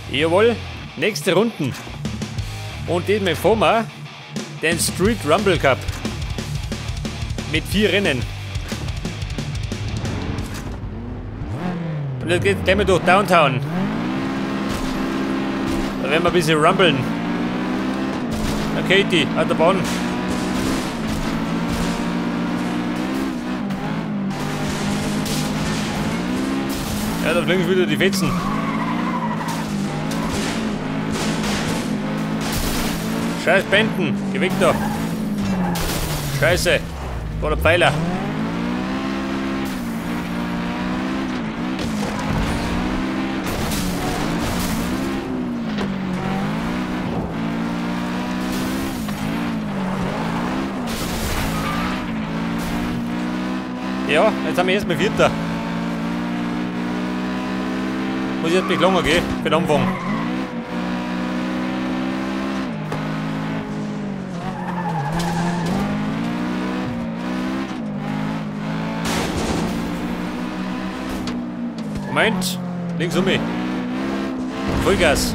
Jawohl, nächste Runden. Und diesmal fahren wir den Street Rumble Cup. Mit 4 Rennen. Und jetzt geht gleich mal durch Downtown. Da werden wir ein bisschen rumbeln. Okay, die an der Bahn. Ja, da fliegen wieder die Fetzen. Scheiß Benden, geh weg da. Scheiße, war der Pfeiler. Ja, jetzt haben wir erstmal Vierter. Muss ich jetzt nicht lange gehen für den Anfang. Moment, links um mich. Vollgas.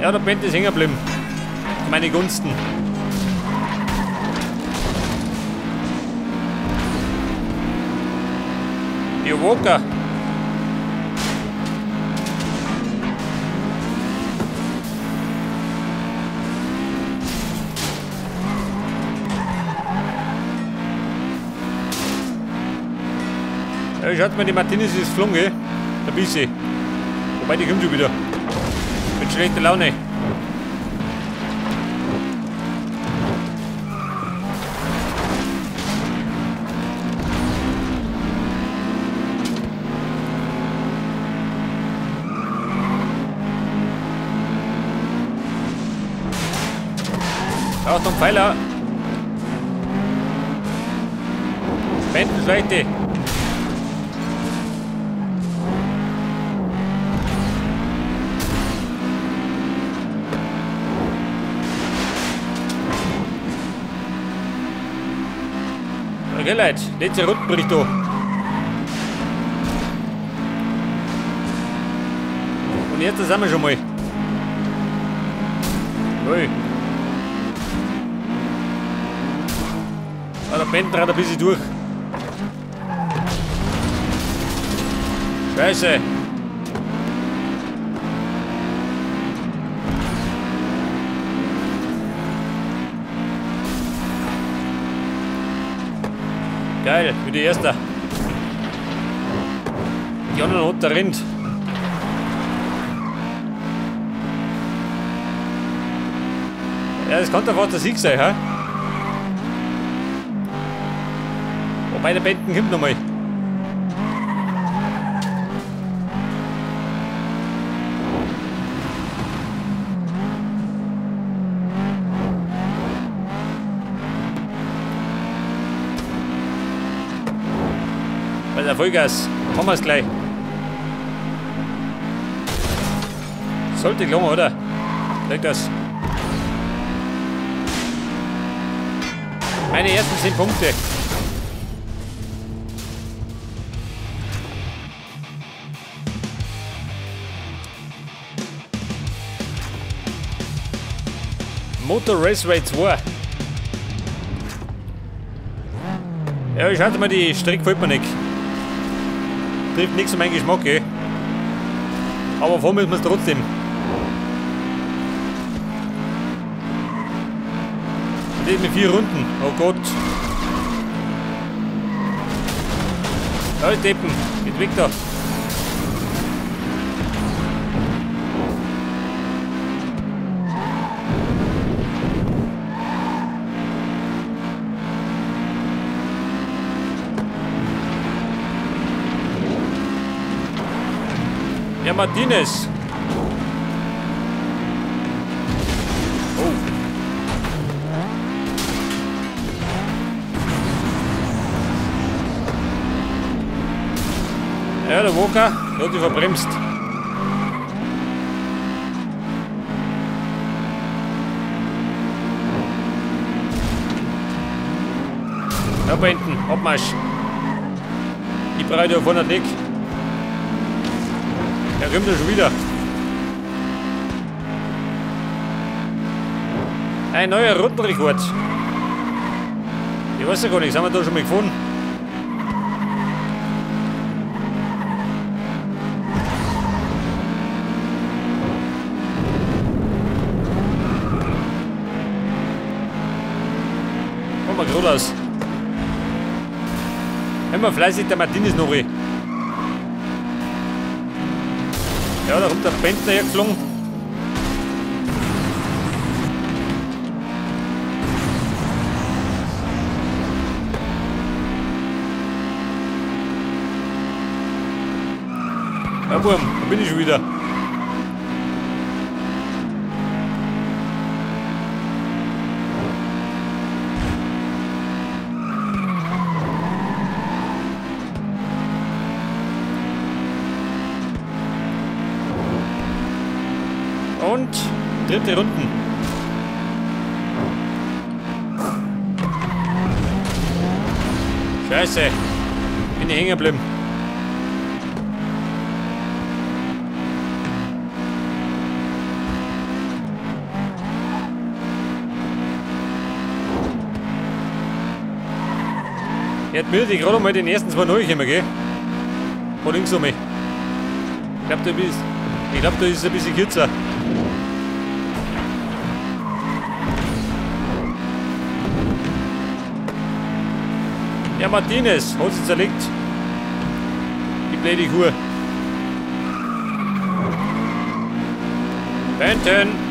Ja, der Band ist hängen geblieben. Zu meinen Gunsten. Die Walker. Ja, schaut mal, die Martinez ist geflogen, gell? Ein bisschen. Wobei, die kommt schon wieder. Mit schlechter Laune. Achtung, Pfeiler! Bendenseite! Okay, Leute, letzte Rundenbericht da. Und jetzt sind wir schon mal. Ui. Ah, der Band dreht ein bisschen durch. Scheiße. Geil, wieder Erster. Die anderen hat der Rind. Ja, das kann doch fast der Sieg sein, hä? Wobei der Benden kommt nochmal. Alter, Vollgas. Machen wir es gleich. Sollte gelungen, oder? Leg das. Meine ersten 10 Punkte. Motor Raceway 2. Ja, schaut mal, die Strecke gefällt mir nicht. Trifft nichts um meinen Geschmack, ey. Aber fahren müssen wir es trotzdem. Und das mit 4 Runden. Oh Gott. Da ist Deppen. Geht weg da. Ja, Martinez. Oh. Ja, der Walker, der hat sich verbremst. Da hinten, Abmarsch. brauche ich da vorne nicht. Er kommt ja schon wieder. Ein neuer Rundenrekord. Ich weiß ja gar nicht, sind wir da schon mal gefahren? Komm mal gerade aus. Immer fleißig der Martinez noch. Ja, da kommt der Bentner hergeflogen. Ja, Burm, da bin ich schon wieder. Und dritte Runden. Scheiße, bin ich hängen geblieben. Jetzt will ich gerade mal den ersten zwei neu kommen, gell? Von links um mich. Ich glaube, da ist ein bisschen kürzer. Ja, Martinez hat sie zerlegt. Die blöde Kuh. Benton.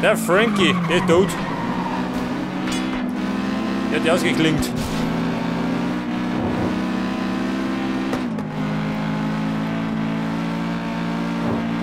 Der Frankie, der ist tot. Der hat die ausgeklinkt.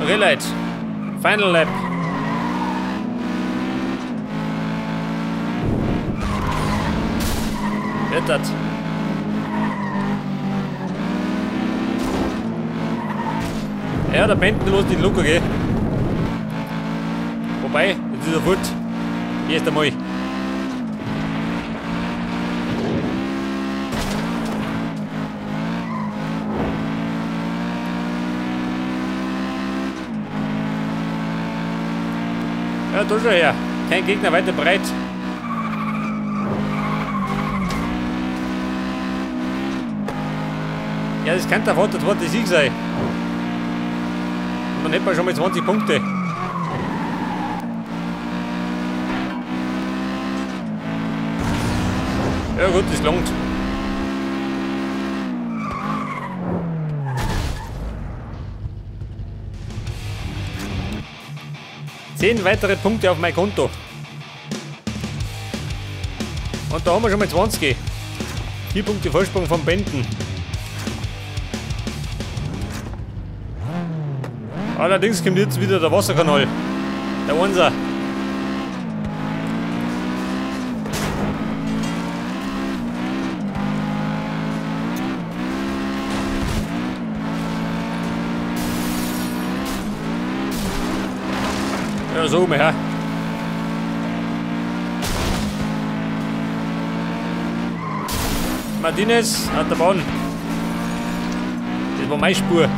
Okay, Leute. Final Lap. Wird das. Ja, der Benton los den Luca, gell? Wobei, jetzt ist er fort. Erst einmal. Ja, da schon her. Kein Gegner weiter breit. Ja, das kann der Vater zweite Sieg sein. Und dann hätten wir schon mal 20 Punkte. Ja gut, das langt. 10 weitere Punkte auf mein Konto. Und da haben wir schon mal 20. 4 Punkte Vorsprung von Benton. Allerdings kommt jetzt wieder der Wasserkanal. Der Einser. Ja, so mal her. Martinez hat der Bahn. Das war meine Spur.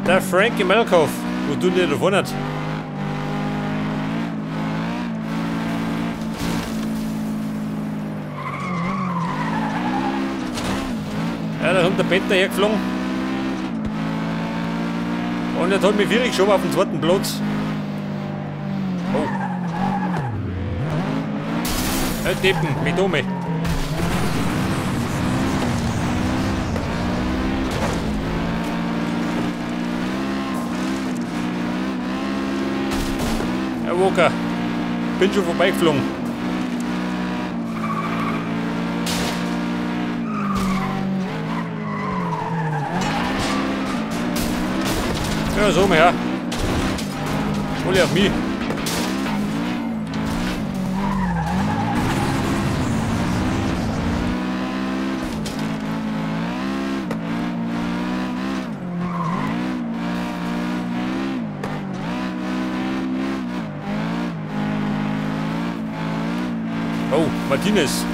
Der Frankie Melkow, wo du dir davon hast. Ja, da kommt der Peter hergeflogen. Und jetzt hat mich Vierig schon auf den zweiten Platz. Oh. Halt Deppen, mit um. Herr Walker, bin schon vorbeigeflogen. Ja, so mal her. Hol ich auf mich. Martinez.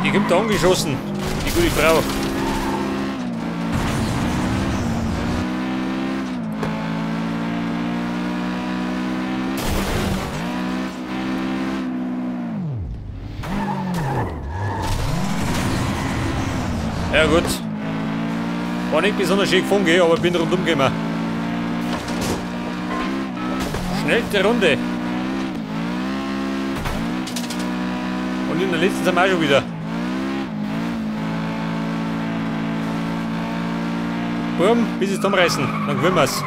Die kommt da angeschossen, die gute Frau. Ja gut. War nicht besonders schön gefahren, aber bin rundum gekommen. Schnellste Runde. Und in der letzten sind wir auch schon wieder. Bumm, bis es zusammenreißen, dann gewinnen wir's.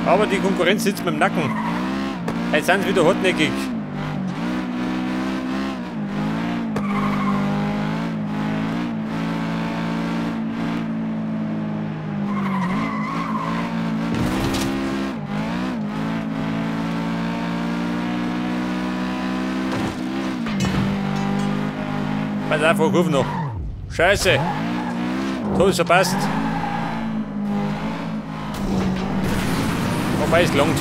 Aber die Konkurrenz sitzt mir im Nacken. Jetzt sind sie wieder hartnäckig. Pass auf, Kurve noch. Scheiße. Tod's verpasst. Wobei es gelangt.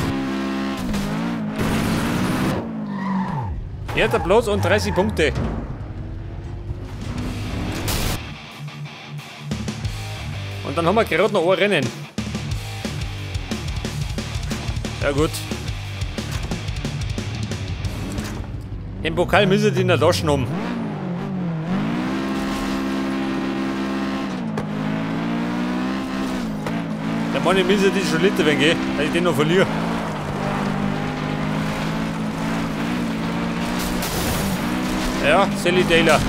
Erster Platz und 30 Punkte. Und dann haben wir gerade noch ein Rennen. Ja gut. Den Pokal müssen die in der Tasche haben. Der Mann, ich müssen die schon Liter wenn gell, dass ich den noch verliere. Ja, Sally Taylor.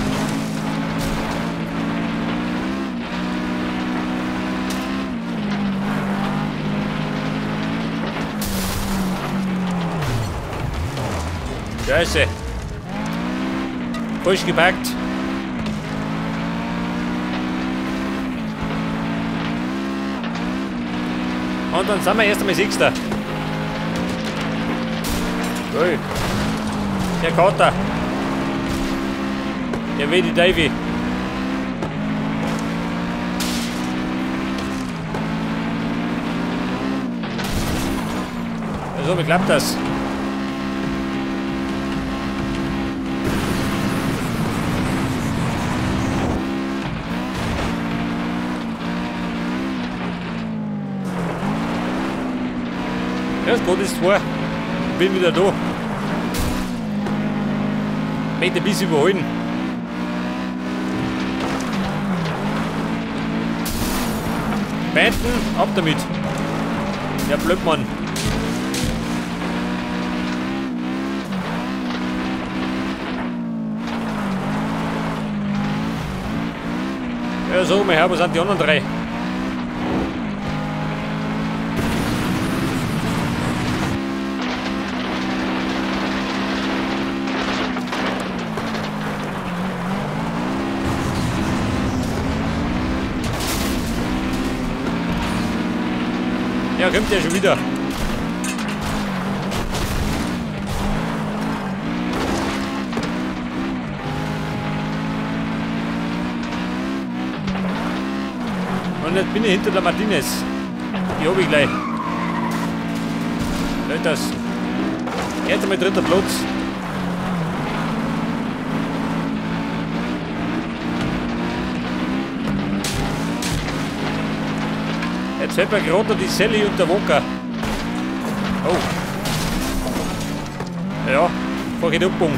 Scheiße. Falsch gepackt. Und dann sind wir erst einmal Sechster. Cool. Der Kater. Der will die Davy. Also, wie klappt das? Ja, das Gott ist vor. Bin wieder da. Möchte ein bisschen überholen. Beenden, ab damit. Der Blödmann. Ja, so, mein Herr, wo sind die anderen drei? Ja, kommt der schon wieder. Und jetzt bin ich hinter der Martinez. Die hab ich gleich. Leute, das. Jetzt einmal dritter Platz. Jetzt fällt mir gerade noch die Sally und der Walker. Oh. Ja, fahr ich abbogen.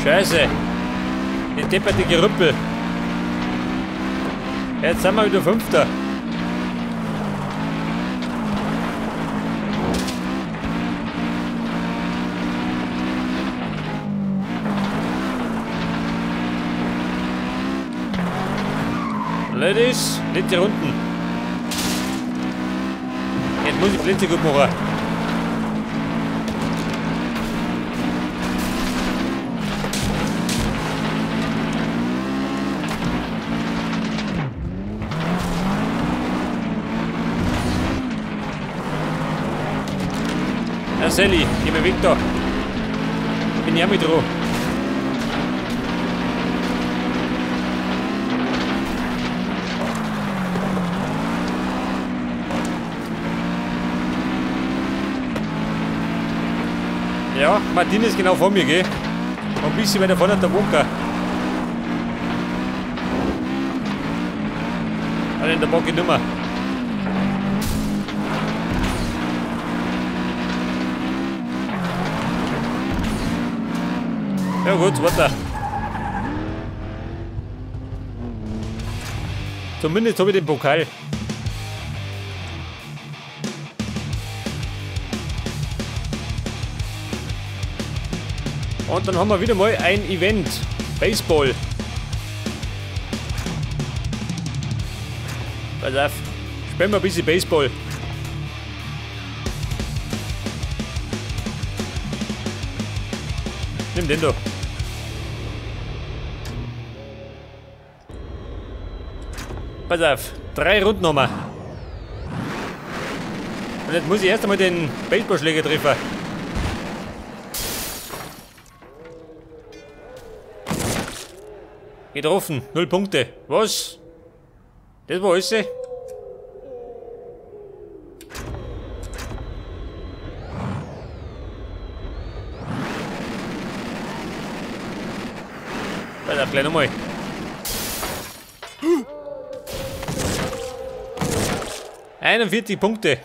Scheiße. Die depperte Gerümpel. Jetzt sind wir wieder Fünfter. Ladies, nicht die Runden. Jetzt muss ich Plätze gut machen. Sally, geh mir weg da. Bin ich auch mit dran. Ja, Martin ist genau vor mir, gell? Und ein bisschen weiter vorne hat der Wonka. Alter, der Bock ich nicht mehr. Ja gut, warte. Zumindest habe ich den Pokal. Und dann haben wir wieder mal ein Event. Baseball. Pass auf. Spielen wir ein bisschen Baseball. Nimm den da. Pass auf. 3 Runden haben wir. Und jetzt muss ich erst einmal den Baseballschläger treffen. Getroffen, 0 Punkte. Was? Das war alles? Pass auf, gleich nochmal. 41 Punkte.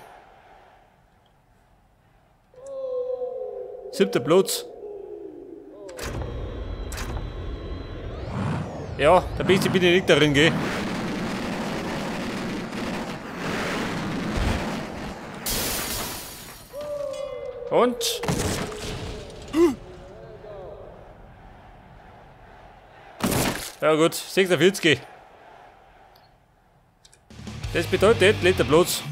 7. Platz. Ja, der Beste bin ich nicht darin, gell? Und? Ja gut, 46. Das bedeutet, letzter Platz.